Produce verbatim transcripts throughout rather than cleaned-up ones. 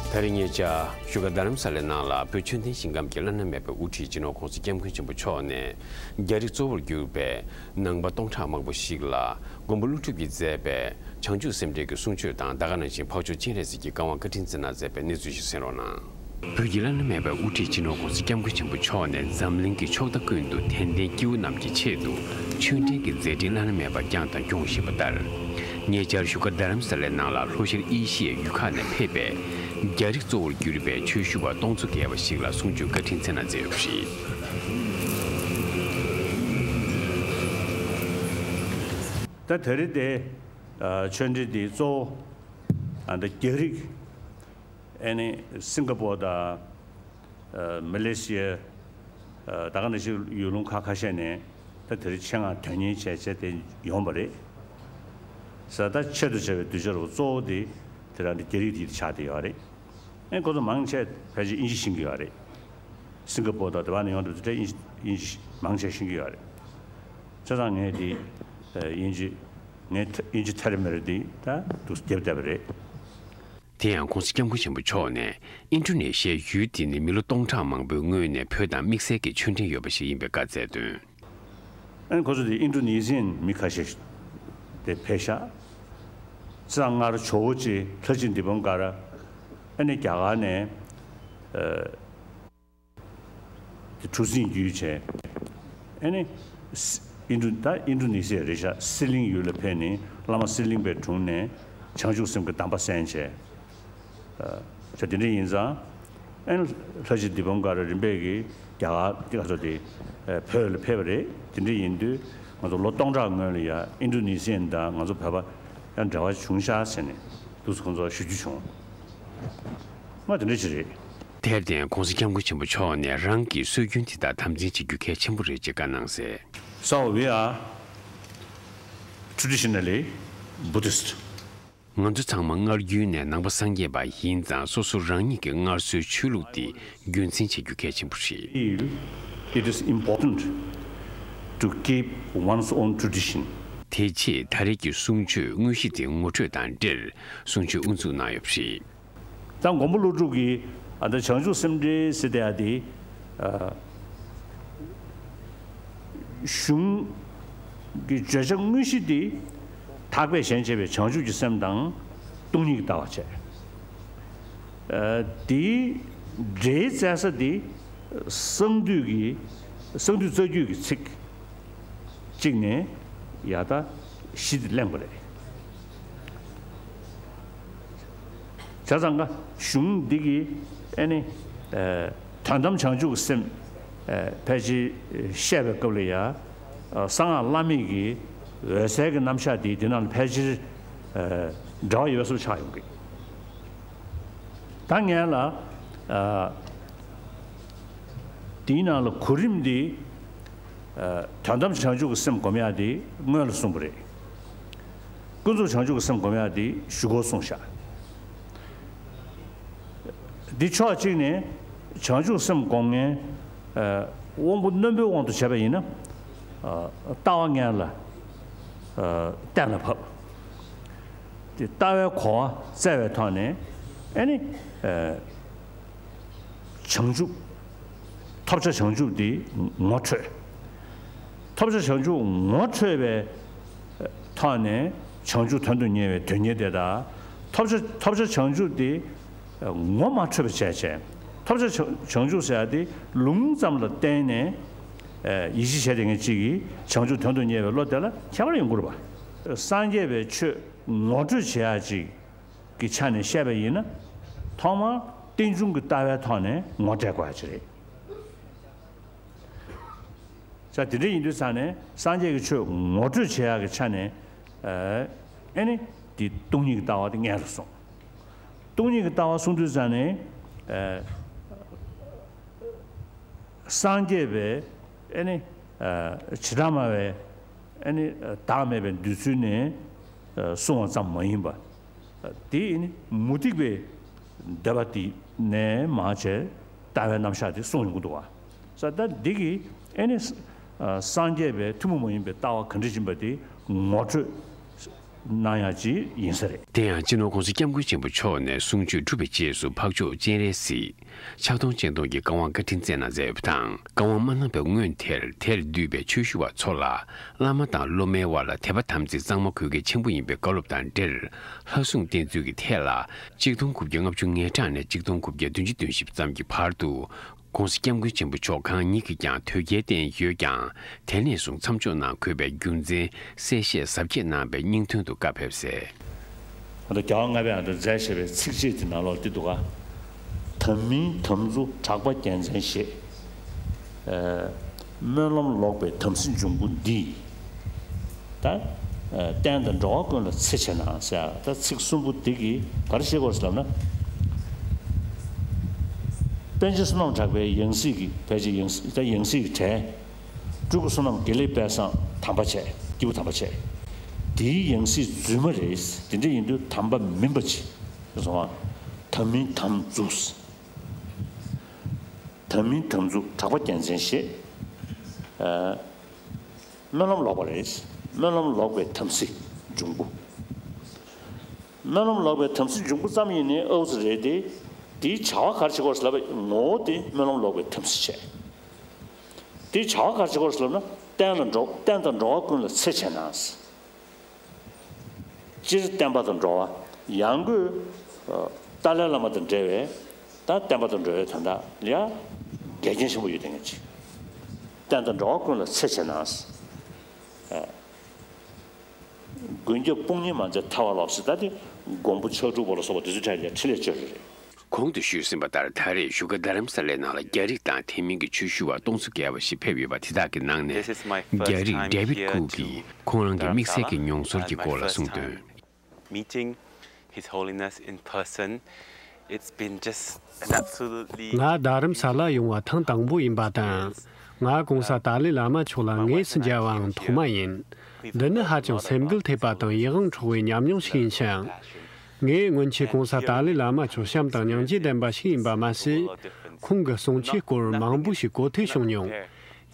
ད་རིང་ཉེ་ཆར་བཞུགས་སྒར་རྡ་རམ་ས་ལའི་ནང་ལ་བོད་ཆོས་ལྡན་ཞིང་ཁམས་ཀྱི་བླ་ན་མེད་པའི་དབུ་ཁྲིད་སྤྱི་ནོར་༸གོང་ས་༸སྐྱབས་མགོན་ཆེན་པོ་མཆོག་ནས་རྒྱ་རིགས་གཙོ་བོར་གྱུར་པའི་ནང་པ་སྟོང་ཕྲག་མང་པོ་ཞིག་ལ་མགོན་པོ་ཀླུ་སྒྲུབ་ཀྱིས་མཛད་པའི་བྱང་ཆུབ་སེམས་འགྲེལ་གྱི་གསུང་ཆོས་དང་ད་ག་ནང་བཞིན་འཕགས་མཆོག་སྤྱན་རས་གཟིགས་ཀྱི་བཀའ་དབང་བཀའ་དྲིན་བསྩལ་གནང་མཛད་པའི་གནས་ཚུལ་ཞིག་གསན་རོགས་གནང་། བོད་ཀྱི་བླ་ན་མེད་པའི་དབུ་ཁྲིད་སྤྱི་ནོར་༸གོང་ས་༸སྐྱབས་མགོན་ཆེན་པོ་མཆོག་ནས་འཛམ་གླིང་གི་ཕྱོགས་མཐའ་ཀུན་ཏུ་དད་ལྡན་སྐྱེ་བོ་རྣམས་ཀྱི་ཆེད་དུ་ཆོས་འབྲེལ་གྱི་མཛད་འཕྲིན་བླ་ན་མེད་པ་བསྐྱངས་དང་སྐྱོང་བཞིན་པ་ལྟར། ཉེ་ཆར་བཞུགས་སྒར་རྡ་རམ་ས་ལའི་ནང་ལ་ལྷོ་ཤར་ཨེ་ཤི་ཡའི་ཡུལ་ཁག་ནས་ཕེབས་པའི་རྒྱ་རིགས་གཙོ་བོར་གྱུར་པའི་ཆོས་ཞུ་བ་སྟོང་ཚོ་བརྒལ་བ་ཞིག་ལ་གསུང་ཆོས་བཀའ་དྲིན་བསྩལ་གནང་མཛད་ཡོད་པ་རེད། ད་དེ་རིང་དེ་ཆོས་འབྲེལ་འདི་གཙོ་བོ་ཨ་ད་རྒྱ་རིགས། ཨ་ནི་སིང་ག་པོར་དང་། ཨ་མ་ལེ་ཤི་ཡ། ཨ་ད་ག་ནང་བཞིན་ཡུལ་ལུང་ཁག་ཁ་ཤས་ནས་ད་དེ་རིང་ཆེད་མངགས་དོན་གཉེར་བྱས་བྱས་ཏེ་ཡོང་བ་རེད། ས་ད་ཆེད་དུ་བྱ་བའི་གདུལ་བྱ་རུ་གཙོ་བོ་དེ་དེ་རང་དེ་རྒྱ་རིགས་དེ་ཆགས་བསྡད་ཡོད་རེད། ཨ་ཁོ་ཚོ་མང་ཆེ་ཕལ་ཆེར་དབྱིན་ཇི་ཤེས་ཀྱི་ཡོད་རེད། སིང་ག་པོར་དང་དེ་བ་ནས་ཡོང་དུས་དེ་འདྲ་དབྱིན་ཇི་དབྱིན་ཇི་མང་ཆེ་ཤེས་ཀྱི་ཡོད་རེད། བྱས་ཙང་ངས་དེ་ཨ་དབྱིན་ཇི་ངས་དབྱིན་ཇི་ཐ་རེ་མེ་རེ་དེ་ད་འདུག་རྒྱབ་བསྡད་པ་རེད། དེ་ཡང་༸གོང་ས་༸སྐྱབས་མགོན་ཆེན་པོ་མཆོག་ནས་ཨིན་ཌོ་ནེ་ཤི་ཡའི་ཡུལ་དེ་ནི་མི་ལོ་སྟོང་ཕྲག་མང་པོའི་སྔོན་ནས་བོད་དང་དམིགས་བསལ་གྱི་ཆོས་འབྲེལ་ཡོད་པ་ཞིག་ཡིན་པའི་བཀའ་སྩལ་དོན། ཨ་ནི་ཁོ་ཚོ་དེ་ཨིན་ཌོ་ནེ་ཤི་ཡན་མི་ཁ་ཤས་དེ་ཕེབས་ཤག་ཙང་སྔར་ཇོ་བོ་རྗེ་ལྷ་རྗེ་དི་པང་ཀ་ར། ཨ་ནི་རྒྱ་གར་ནས་ཨ། དེ་གྲུ་གཟིངས་བརྒྱུད་བྱས། ཨ་ནི། སི་ཨིན་ཌོ་ད་ཨིན་ཌོ་ནེ་ཤི་ཡ་རེད་ཤག་སི་ལིང་ཡུལ་ལ་ཕེབས་ནས་བླ་མ་སི་ལིང་པའི་དྲུང་ནས་བྱང་ཆུབ་སེམས་ཀྱི་གདམས་པ་གསན་བྱས། ཨ། ད་དེ་འདྲ་ཡིན་ཙང་། ཨ་ནི་ལྷ་རྗེ་དི་པང་ཀ་ར་རིམ་པས་ཀྱིས་རྒྱ་གར་གྱི་ཁ་ཐོག་དེ་ཨ་བོད་ལ་ཕེབས་པ་རེད། དེ་འདྲ་ཡིན་དུས་ང་ཚོ་ལོ་སྟོང་ཕྲག་སྔོན་ལ་ཡ་ཨིན་ཌོ་ནེ་ཤི་ཡན་དང་ང་ཚོ་བོད་པ་ཡང་འབྲེལ་བ་བྱུང་ཤག་ཟེར་ནས་འདུག་སེ་ཁོང་ཚོ་ཞུ་རྒྱུ་བྱུང་། ང་དེ་འདྲ་ཅིག་རེད། དེར་བརྟེན་༸གོང་ས་༸སྐྱབས་མགོན་ཆེན་པོ་མཆོག་ནས་རང་གི་སྲོལ་རྒྱུན་དེ་དག་དམ་འཛིན་བྱེད་རྒྱུ་གལ་ཆེན་པོ་རེད་ཅེས་བཀའ་གནང་གསལ། So we are traditionally Buddhist. ང་ཚོ་ཚང་མ་སྔར་རྒྱུན་ནས་ནང་པ་སངས་རྒྱས་པ་ཡིན་ཙང་སོ་སོ་རང་ཉིད་ཀྱི་སྔར་སྲོལ་ཆོས་ལུགས་དེ་རྒྱུན་འཛིན་བྱེད་རྒྱུ་གལ་ཆེན་པོ་རེད། Feel it is important to keep one's own tradition. དེ་རྗེས་ད་རེས་ཀྱི་གསུང་ཆོས་དངོས་གཞི་དེ་ངོ་སྤྲོད་དང་འབྲེལ་གསུང་ཆོས་དབུ་འཛུགས་གནང་ཡོད་པ་རེད། ད་མགོན་པོ་ཀླུ་སྒྲུབ་ཀྱིས་ཨ་ད་བྱང་ཆུབ་སེམས་འགྲེལ་ཟེར་དེ་ཨ་དེ་ཨ་གཞུང་གི་བརྗོད་བྱ་དངོས་གཞི་དེ་ཐེག་པས་གཞན་གཅེས་པའི་བྱང་ཆུབ་ཀྱི་སེམས་དང་སྟོང་ཉིད་ཀྱི་ལྟ་བ་བྱས། ཨ་དེའི་འགྲེལ་མཛད་ས་དེ་གསང་འདུས་ཀྱི་གསང་འདུས་རྩ་རྒྱུད་ཀྱི་ཚིག་གཅིག་ནས་ཡར་ད་བཞི་དེ་གླེང་བ་རེད། བྱས་ཙང་ཀ་གཞུང་འདི་གི་ཨ་ནི་ཨ་དོན་དམ་བྱང་ཆུབ་ཀྱི་སེམས་ཨ་ཕལ་ཆེར་བཤད་པའི་སྐབས་ལ་ཡ་ཨ་གསང་སྔགས་བླ་མེད་ཀྱི་འོད་གསལ་གྱི་རྣམ་གཞག་འདི་དེ་ནང་ལ་ཕལ་ཆེར་ཨ་འབྲེལ་བ་ཡོད་པ་བཟོ་ཆགས་ཡོང་གི། ད་ངས་ལ་ཨ་དེའི་ནང་ལ་གོ་རིམ་འདི་ཨ་དོན་དམ་བྱང་ཆུབ་ཀྱི་སེམས་སྒོམ་ཡག་འདི་སྔོན་ལ་གསུངས་པ་རེད། ཀུན་རྫོབ་བྱང་ཆུབ་ཀྱི་སེམས་སྒོམ་ཡག་འདི་གཞུག་གུར་གསུངས་ཤག་འདི་ཕྱོགས་གཅིག་ནས་བྱང་ཆུབ་སེམས་སྒོམ་མཁན་ཨ་དབང་པོ་རྣོན་པོའི་དབང་དུ་བྱས་པ་ཡིན་ན་ཨ་ལྟ་བ་ངན་ལ་ཨ་གཏན་ལ་ཕབ། དེ་ལྟ་བའི་གོ་བ་བཙལ་བའི་ཐོག་ནས་ཨ་ནི་ཨ་བྱང་ཆུབ། ཐོབ་བྱ་བྱང་ཆུབ་དེ་ངོ་འཕྲོད། ཐོབ་བྱ་བྱང་ཆུབ་ངོ་འཕྲོད་པའི་ཐོག་ནས་བྱང་ཆུབ་དོན་དུ་གཉེར་བའི་དོན་གཉེར་དེ་དང་། ཐོབ་བྱ་ཐོབ་བྱ་བྱང་ཆུབ་དེ་ངོ་མ་འཕྲོད་པ་བྱས་བྱས། ཐོབ་བྱ་བྱང་ཆུབ་ཟེར་ཡ་དེ་ལུང་ཙམ་ལ་བརྟེན་ནས་ཡིད་ཆེས་བྱས་བསྡད་མཁན་གཅིག་གིས་བྱང་ཆུབ་དོན་དུ་གཉེར་བའི་བློ་དེ་ལ་ཁྱད་པར་ཡོང་གི་རེད་པ། སངས་རྒྱས་པའི་ཆོས་ངོ་སྤྲོད་བྱེད་ཡ་གཅིག་གི་ཆ་ནས་བཤད་པ་ཡིན་ན། ཐོག་མར་རྟེན་འབྱུང་གི་ལྟ་བའི་ཐོག་ནས་ངོ་སྤྲད་དགོས་ཡ་ཅིག་རེད། ས་དེ་འདྲ་ཡིན་དུས་ཙང་ནས་སངས་རྒྱས་ཀྱི་ཆོས་ངོ་སྤྲོད་བྱེད་ཡག་གི་ཆ་ནས་ཨ་ནི་འདི་སྟོང་ཉིད་ཀྱི་ལྟ་བ་དེ་སྔོན་ལ་སོང་། སྟོང་ཉིད་ཀྱི་ལྟ་བ་གསུང་དུས་ཙང་ནས་ཨ་སངས་རྒྱས་པའི་ཨ་ནི་ཨ་བྱེ་བྲག་སྨྲ་བའི་ཨ་ནི་བདག་མེད་པའི་འདོད་ཚུལ་ནས་ཨ་གསུང་བ་ཙམ་མ་ཡིན་པ། དེ་ནི་མུ་སྟེགས་པའི་འདོད་པ་དེ་ནས་མར་བྱས་ལྟ་བའི་རྣམ་གཞག་དེ་གསུངས་ཡོང་གི་འདུག་བ། ས་ད་འདི་གིས་ཨེ་ནི་ཨ་སངས་རྒྱས་པའི་ཐུན་མོང་མ་ཡིན་པའི་ལྟ་བ་ག་འདྲ་ཡིན་པ་དེ་ངོ་སྤྲོད་ གནང་ཡག་ཅིག་ཡིན་ས་རེད། དེ་ཡང་སྤྱི་ནོར་༸གོང་ས་༸སྐྱབས་མགོན་ཆེན་པོ་མཆོག་ནས་གསུང་ཆོས་གྲུབ་པའི་རྗེས་སུ་འཕགས་མཆོག་སྤྱན་རས་གཟིགས་ཕྱག་སྟོང་སྤྱན་སྟོང་གི་བཀའ་དབང་བཀའ་དྲིན་སྩལ་གནང་མཛད་ཡོད་པ་དང་། བཀའ་དབང་མ་གནང་པའི་སྔོན་དེར་དེར་འདུས་པའི་ཆོས་ཞུ་བ་ཚོ་ལ་བླ་མ་དང་སློབ་མའི་དབར་ལ་དད་པ་དམ་ཚིག་གཙང་མ་དགོས་གལ་ཆེན་པོ་ཡིན་པའི་བཀའ་སློབ་དང་འབྲེལ། ལྷ་སྲུང་བསྟེན་ཚུལ་གྱི་ཐད་ལ་གཅིག་སྟོང་དགུ་བརྒྱ་ལྔ་བཅུ་ང་གྲངས་ནས་གཅིག་སྟོང་དགུ་བརྒྱ་བདུན་ཅུ་དོན་བཞི་ཙམ་གྱི་བར་དུ། ༸གོང་ས་༸སྐྱབས་མགོན་ཆེན་པོ་མཆོག་གང་ཉིད་ཀྱིས་ཀྱང་དོལ་རྒྱལ་བསྟེན་ཡོད་ཀྱང་། དེ་ནས་བཟུང་མཚམས་འཇོག་གནང་དགོས་པའི་རྒྱུ་མཚན་གསལ་བཤད་གཟབ་རྒྱས་གནང་བའི་སྙིང་དོན་དུ་བཀའ་ཕེབས་གསལ། ཨ་ད་རྒྱལ་བ་ལྔ་པས་ཨ་ད་མཛད་བཞག་པའི་ཚིགས་བཅད་དེ་ནང་ལོགས་འདི་འདུག་ག་དམ་མིན་དམ་བཙུགས་གྲགས་པ་རྒྱལ་མཚན་བཞེས། ཨ་སྨོན་ལམ་ལོག་པའི་དམ་སྲི་འབྱུང་པོ་འདི། ད་ཨ་བསྟན་དང་འགྲོ་བ་ཀུན་ལ་འཚེ་བྱེད་ན་ཟེར། ད་ཚིག་གསུམ་པོ་འདི་གིས་ག་རེ་བཤད་དགོས་ཟེར་ལབ་ན། པཎ་ཆེན་བསོད་ནམས་གྲགས་པའི་ཡང་སྲིད་ཀྱི་ཕལ་ཆེར་ཡང་སྲིད་ད་ཡང་སྲིད་ཀྱི་གྲས། སྤྲུལ་སྐུ་བསོད་ནམས་དགེ་ལེགས་དཔལ་བཟང་དམ་པ་བྱས། སྐྱེས་བུ་དམ་པ་བྱས། དེའི་ཡང་སྲིད་རྫུན་མ་རེད། དེ་འདྲ་ཡིན་དུས་དམ་པ་མིན་པ་ཅིག་སོང་བ། དམ་མིན་དམ་བཙུགས། དམ་མིན་དམ་བཙུགས་གྲགས་པ་རྒྱལ་མཚན་ཞེས། ཨ་སྨོན་ལམ་ལོག་པ་རེད། སྨོན་ལམ་ལོག་པའི་དམ་སྲི་འབྱུང་པོ། སྨོན་ལམ་ལོག་པའི་དམ་སྲི་འབྱུང་པོ་ཙམ་ཡིན་ནའི་ཨའུ་ཙི་རེད་དེ། དེའི་བྱ་བ་ག་རེ་བྱེད་དགོས་ཟེར་ལབ་པའི་ངོ་བོ་དེ་སྨོན་ལམ་ལོག་པའི་དམ་སྲི་བྱས། དེའི་བྱ་བ་ག་རེ་བྱེད་དགོས་ཟེར་ལབ་ན་བསྟན་ལ་འགྲོ་བསྟན་དང་འགྲོ་བ་ཀུན་ལ་འཚེ་བྱེད་ན། སྤྱིར་བསྟན་པ་དང་འགྲོ་བ། ཡང་སྒོས་ཨ་ཏཱ་ལའི་བླ་མ་དང་འབྲེལ་བའི་ད་བསྟན་པ་དང་འགྲོ་བའི་དོན་དག་ལ་འགལ་རྐྱེན་ཆེན་པོ་ཡོད་དེ་ངེས་ཅིག་བསྟན་དང་འགྲོ་བ་ཀུན་ལ་འཚེ་བྱེད་ན། ཨ་མགོན་སྐྱབས་དཔུང་གཉེན་མ་མཛད་ཐལ་བ་ལོག་ཟེར། ད་དེ་མགོན་པོ་ཕྱག་དྲུག་པོ་ལ་སོགས་པ་དེ་ཚོའི་གྲས་ལ་འཕྲིན་ལས་བཅོལ་རེད། གོང་དུ་ཞུས་ཟིན་པ་ལྟར་ད་རེས་བཞུགས་སྒར་རྡ་རམ་ས་ལའི་ནང་ལ་རྒྱ་རིགས་དང་དེ་མིན་གྱི་ཆོས་ཞུ་བ་སྟོང་ཚོ་བརྒལ་བ་ཞིག་ཕེབས་ཡོད་པ་དེ་དག་གི་ནང་ནས། This is my first རྒྱ་རིགས་time ཌེ་ཝིད་here ཀུག to གིས་ཁོང་རང་གི་དམིགས་བསལ་གྱི་མྱོང་ཚོར་གྱི་སྐོར་ལ་གསུངས་དོན། Meeting His Holiness in person, it's been just an absolutely ང་རྡ་རམ་ས་ལ་ཡོང་བ་ཐེངས་དང་པོ་ཡིན་པ་དང་། ང་༸གོང་ས་ཏཱ་ལའི་བླ་མ་མཆོག་ལ་དངོས་སུ་མཇལ་བའང་ཐོག་མ་ཡིན། འདི་ནི་ཧ་ཅང་སེམས་འགུལ་ཐེབས་པ་དང་ཡིད་དབང་འཕྲོག་པའི་ཉམས་མྱོང་ཞིག་ཡིན་ཞིང་། ངས་སྔོན་ཆད་༸གོང་ས་ཏཱ་ལའི་བླ་མ་མཆོག་བྱམས་དང་སྙིང་རྗེ་ལྡན་པ་ཞིག་ཡིན་པ་མ་ཟད། ཁོང་གི་གསུང་ཆོས་སྐོར་མང་པོ་ཞིག་གོ་ཐོས་བྱུང་མྱོང་།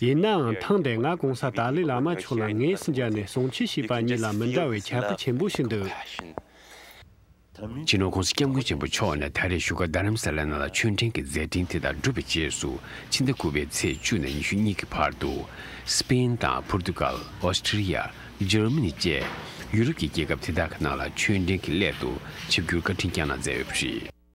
ཡིན་ནའང་ཐེངས་འདིར་ང་༸གོང་ས་ཏཱ་ལའི་བླ་མ་མཆོག་ལ་དངོས་སུ་མཇལ་ནས་གསུང་ཆོས་བྱས་པ་གཉིས་ལ་མི་འདྲ་བའི་ཁྱད་པར་ཆེན་པོ་ཞིག་འདུག་སྤྱི་ནོར་༸གོང་ས་༸སྐྱབས་མགོན་ཆེན་པོ་མཆོག་ནས་ད་རེས་བཞུགས་སྒར་རྡ་རམ་ས་ལའི་ནང་ལ་ཆོས་འབྲེལ་གྱི་མཛད་འཕྲིན་དེ་དག་གྲུབ་པའི་རྗེས་སུ། ཕྱི་ཟླ་དགུ་པའི་ཚེས་བཅུ་ནས་ཉི་ཤུ་གཉིས་ཀྱི་བར་དུ། སི་པེན་དང་པོར་ཏུ་གལ། ཨོ་སི་ཀྲི་ཡ། འཇར་མ་ནི་བཅས་ཡུ་རོབ་ཀྱི་རྒྱལ་ཁབ་དེ་དག་གི་ནང་ལ་ཆོས་འབྲེལ་གྱི་སླད་དུ་ཆིབས་བསྒྱུར་བཀའ་དྲིན་བསྐྱངས་གནང་མཛད་ཡོད་པ་རེད།